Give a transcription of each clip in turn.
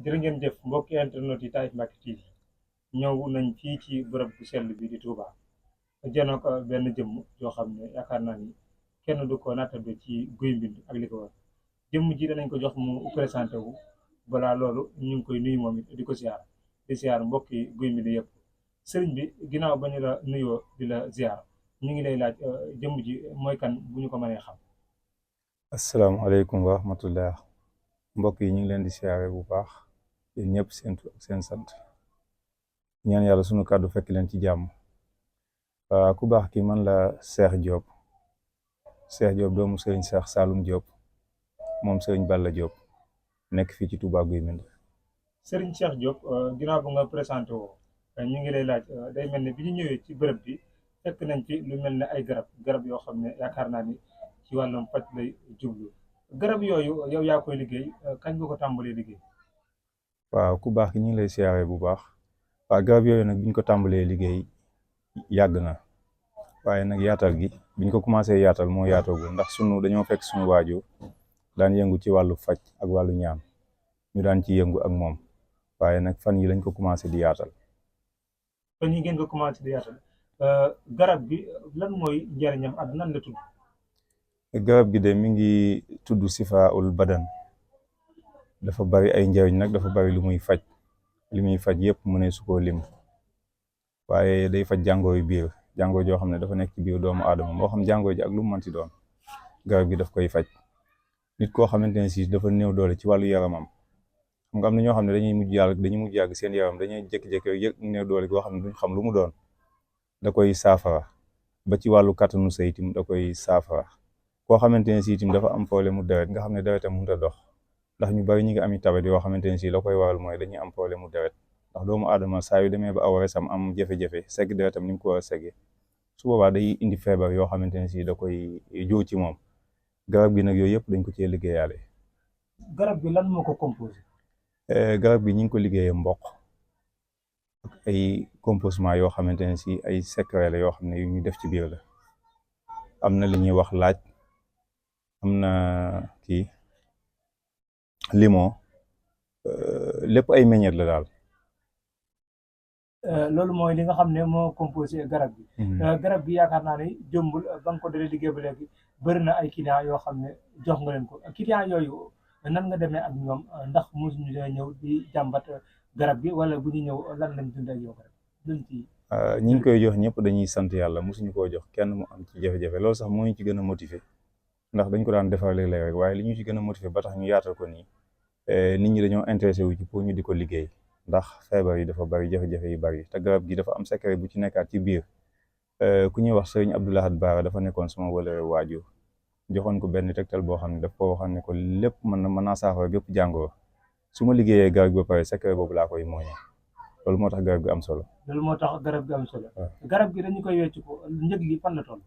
jërë ngeen jëf mbokki internet yi Taif Mbacke TV ñëw nañ fii ci bërëb bu sell bi di Touba jënoo ko benn jëmm yoo xam ne yaakaar naa ni kenn du ko nattable ci guy mbind ak li ko war jëmm ji danañ ko jox mu présenté wu balaa loolu ñu ngi koy nuyu moom it di ko ziar di ziar mbokki guy mbind yëpp sëriñ bi ginnaaw ba ñu la nuyoo di la ziar ñu ngi lay laaj jëmm ji mooy kan bu ñu ko mënee xam. asalaamaaleykum wa rahmatullah mbokk yi ñu ngi leen di siyaare bu baax yéen ñëpp seen tur ak seen sant ñaan yàlla sunu kàddu fekk leen ci jàmm. Ku baax ki man la Cheikh Diop doomu sëriñ Cheikh Saloum Diop moom sëriñ Balla Diop nekk fii ci Touba Guy Mbind. sëriñ Cheikh Diop ginnaaw ba nga présenté woo ñu ngi lay laaj day mel ne bi ñu ñëwee ci bërëb bi fekk nañ fi lu mel ne ay garab yoo xam ne yaakaar naa ni ci wàllum faj lay jublu garab yooyu yow yaa koy liggéey kañ nga ko tàmbalee liggéey. waaw ku baax ki ñu ngi lay siyaare bu baax. waaw garab yooyu nag biñ ko tàmbalee liggéey yàgg na waaye nag yaatal gi biñ ko commencé yaatal moo yaatoogul ndax dañoo fekk sunu waajur daan yëngu ci wàllu faj ak wàllu ñaan ñu daan ci yëngu ak moom waaye nag fan yi lañ ko commencé di yaatal. fan yi ngeen ko commencé di yaatal garab gi lan mooy njëriñam ak nan la tudd. garab gi de mi ngi tudd Sifaul Badan dafa bari ay njëriñ nag dafa bari lu muy faj li muy faj yëpp mu ne su ko lim waaye day faj jàngoro yu biir jàngoro joo xam ne dafa nekk ci biir doomu aadama moo xam jàngoro ji ak lu mu mënti doon garab gi daf koy faj. nit koo xamante ne si dafa néew doole ci wàllu yaramam xam nga am na ñoo xam ne dañuy mujj yàgg seen yaram dañuy jékki-jékki yëg néew doole goo xam ne duñ xam lu mu doon da koy saafara ba ci wàllu kàttanu sëy itam da koy saafara. koo xamante ne si itam dafa am problème mu deret nga xam ne deretam mënut a dox ndax ñu bari ñi ngi ami tawat yoo xamante ne si la koy waral mooy dañuy am problème mu deret ndax doomu aadama saa yu demee ba aw resam am jafe-jafe segg deretam ni mu ko war a seggee su boobaa day indi feebar yoo xamante ne si da koy jóo ci moom garab gi nag yooyu yëpp dañ ko cee liggéeyaale. garab gi lan moo ko composé. garab gi ñu ngi ko liggéeyee mboq ak ay composement yoo xamante ne si ay secret la yoo xam ne yu ñu def ci biir la am na li ñuy wax laaj am na kii limon lépp ay meññeet la daal. loolu mooy li nga xam ne moo composé garab gi. garab gi yaakaar naa ne jëmbul ba nga ko dalee liggéey ba léegi bëri na ay clients yoo xam ne jox nga leen ko clients yooyu nan nga demee ak ñoom ndax mosuñu ñëw di jàmbat garab gi wala bu ñu ñëw lan lañ dund ak yow ñi ngi koy jox ñëpp dañuy sant yàlla mosuñu koo jox kenn mu am ci jafe-jafe loolu sax moo ñu ci gën a motiver ndax dañ ko daan defar léeg-léeg rek waaye li ñu ci gën a motiver ba tax ñu yaatal ko nii nit ñi dañoo intéressé wu ci pour ñu di ko liggéey ndax feebar yi dafa bari jafe-jafe yi bari te garab gi dafa am secret bu ci nekkaat ci biir ku ñuy wax sëriñ Abdou Lahad Bara dafa nekkoon sama wala waajur joxoon ko benn tegtal boo xam ne daf ko waxoon ne ko lépp mën naa saafara bépp jàngoro su ma liggéeyee garab gi ba pare secret boobu laa koy mooñee loolu moo tax garab gi am solo. garab gi dañu koy wecc ko njëg li fan la toll.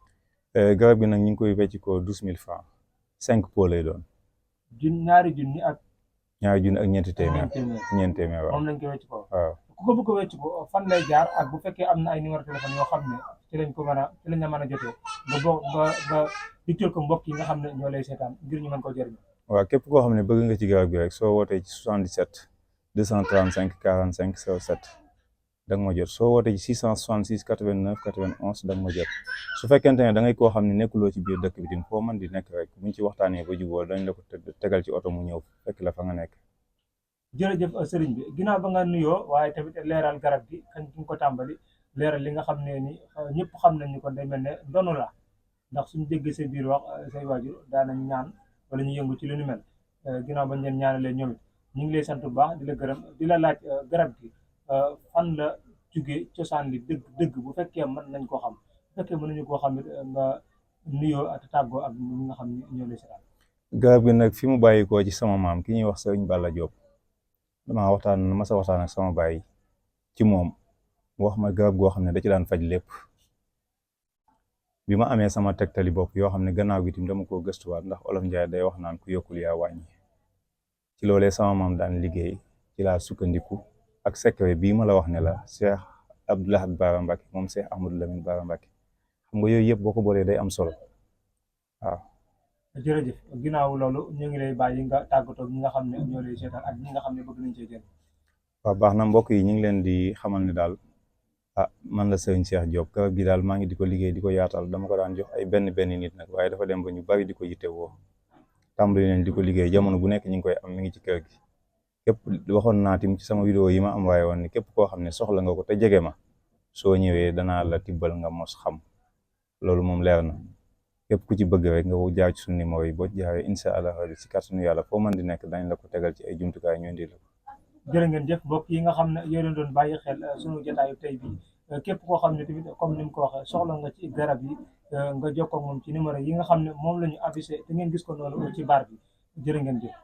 garab gi nag ñu ngi koy wecc ko 12 000 francs 5 pots lay doon. ñaari junni ak ñeenti téeméer waaw. moom lañ koy wecc ko. waaw ku ko bëgg a wecc ko fan lay jaar ak bu fekkee am na ay numéro téléphone yoo xam ne ci lañ la mën a jotee ba dikkal ko mbokk yi nga xam ne ñoo lay seetaan ngir ñu mën koo jëriñ. waaw képp koo xam ne bëgg nga ci garab gi rek soo wootee ci 77 235 45 07 da nga ma jot soo wootee ci 666 89 91 da nga ma jot su fekkente ne da ngay koo xam ne nekkuloo ci biir dëkk bi din foo mën di nekk rek buñ ci waxtaanee ba jubóo dañ la ko tegal ci oto mu ñëw fekk la fa nga nekk. jërëjëf sëriñ bi ginnaaw ba nga nuyoo waaye tamit leeral garab gi kañ nga ko tàmbali leeral li nga xam ne ni ñëpp xam nañ ni kon day mel ne doonu la ndax suñu déggee seen biir wax say waajur daanañ ñaan wala ñu yëngu ci lu ñu mel ginnaaw bañ leen ñaanalee ñoom it ñu ngi lay sant bu baax di la gërëm di la laaj garab gi fan la jugee cosaan li dëgg bu fekkee mën nañ koo xam bu fekkee mënuñu koo xam it nga nuyoo ak tàggoo ak ñi nga xam ne ñoo lay seetaan. garab gi nag fi mu bàyyikoo ci sama maam ki ñuy wax sëriñ Balla Diop damaa waxtaan ak sama baay ci moom mu wax ma garab goo xam ne da ci daan faj lépp bi ma amee sama tegtali bopp yoo xam ne gannaaw gi tim dama koo gëstuwaat ndax olof Njaay day wax naan ku yokkul yaa wàññi ci loolee sama maam daan liggéey ci laa sukkandiku ak secret bii ma la wax ne la Cheikh Abdou Lahad Bara Mbacké moom Cheikh Ahmadou Lamine Bara Mbacké xam nga yooyu yëpp boo ko boolee day am solo waaw. jërëjëf ginnaaw loolu ñu ngi lay bàyyi nga tàggatoo ñi nga xam ne ñoo lay seetaan ak ñi nga xam ne bëgg nañ cee jël. waaw baax na mbokk yi ñu ngi leen di xamal ne daal man la Serigne Cheikh Diop garab gi daal maa ngi di ko liggéey di ko yaatal dama ko daan jox ay benn nit nag waaye dafa dem ba ñu bari di ko yittewoo tàmbali nañ di ko liggéey jamono bu nekk ñu ngi koy am mi ngi ci kër gi képp waxoon naa tim ci sama vidéo yi ma am waaye woon ni képp koo xam ne soxla nga ko te jege ma soo ñëwee danaa la tibbal nga mos xam loolu moom leer na képp ku ci bëgg rek nga jaar ci suñu numéro yi boo jaaree incha allah ci kàttanu yàlla foo mën di nekk dañ la ko tegal ci ay jumtukaay ñu indi la ko. jërë ngeen jëf mbokk yi nga xam ne yéen doon bàyyi xel sunu jotaayu tey bi képp koo xam ne tamit comme ni mu ko waxee soxla nga ci garab yi nga jokkoo ak moom ci numéro yi nga xam ne moom la ñu affiché te ngeen gis ko noonu ci bar bi jërë ngeen jëf.